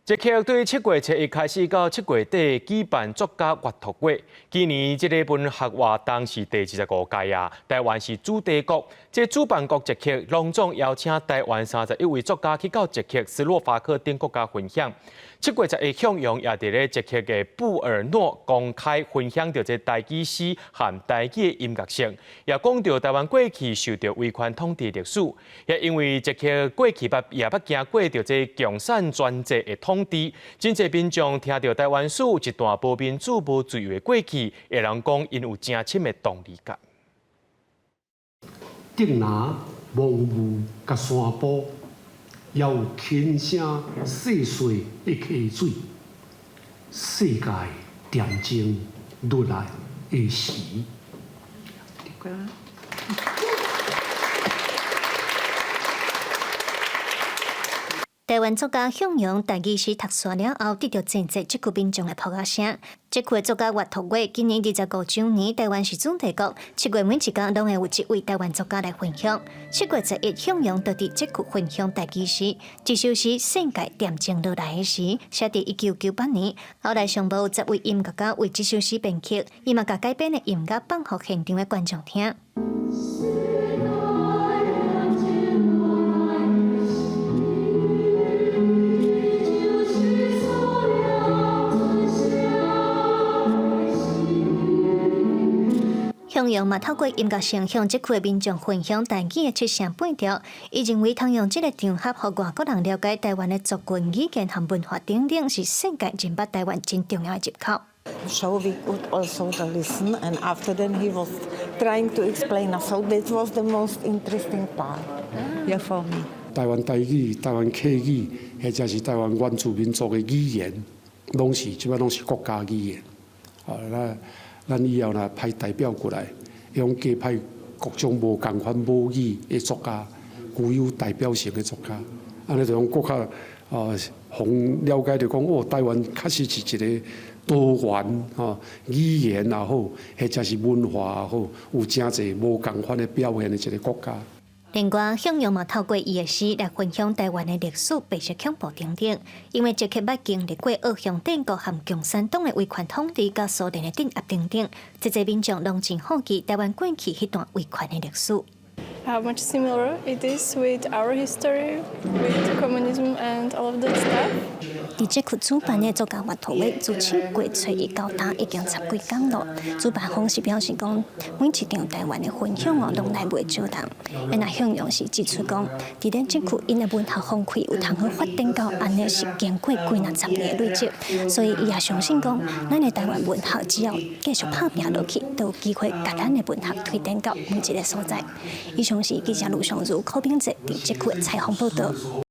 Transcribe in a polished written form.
捷克對7月初一開始到7月底舉辦作家閱讀月。今年這个文學活動是第25屆啊。台灣是主題國，這主辦國捷克隆重邀請台灣31位作家去到捷克、斯洛伐克等國家分享。7月11，向陽也佇咧捷克的布爾諾公開分享著這台語詩和台語的音樂性，也講著台灣過去受著威權統治的歷史。也因為捷克過去捌也捌經過著這共產專制的統治，真濟民眾聽著台灣史一段無民主、無自由的過去，會當講𪜶有誠深的同理感。竹林、濃霧佮山坡，也有輕聲細細的溪水，世界恬靜落來的時。台灣作家向陽台語詩讀煞了後，得著真濟這區民眾的拍仔聲。這區的作家閱讀月今年25週年，台灣是主題國。7月每一工攏會有一位台灣作家來分享。7月11，向陽就佇這區分享台語詩，這首詩《世界恬靜落來的時》寫佇1998年，後來上無有10位音樂家為這首詩編曲，伊嘛共改編的音樂放予現場的觀眾聽。向陽嘛透過音樂性向這區的民眾分享台語的七聲八調，伊認為通用這个場合，予外國人了解台灣的族群語言和文化等等，是世界認捌台灣真重要的入口。 So we could also listen, and after then he was trying to explain us. So that was the most interesting part, yeah, for me. 台灣台語、台灣客語，或者是台灣原住民族的語言，攏是這擺攏是國家語言。啊，那咱以後若派代表過來，用加派各種無仝款母語的作家，具有代表性的作家，按呢就講閣較啊，予了解著講哦，台灣確實是一个多元吼語言也好，或者是文化也好，有誠濟無仝款的表現的一个國家。另外，向陽嘛透過伊的詩來分享台灣的歷史、白色恐怖等等。因為捷克捌經歷過奧匈帝國和共產黨的威權統治，佮蘇聯的鎮壓等等，這濟民眾攏真好奇台灣過去彼段威權的歷史。 How much similar it is with our history, with communism and all of that stuff. 佇這區主辦的作家閱讀會，自7月初一到今已經十幾工囉。主辦方是表示講，每一場台灣的分享哦，攏來袂少人。啊，若向陽是指出講，佇咱這區𪜶的文學風氣有通好發展到按呢，是經過幾若十年的累積，所以伊也相信講，咱的台灣文學只要繼續拍拚落去，都有機會共咱的文學推展到每一个所在。以上是記者盧尚如、柯炳哲佇這區的採訪報導。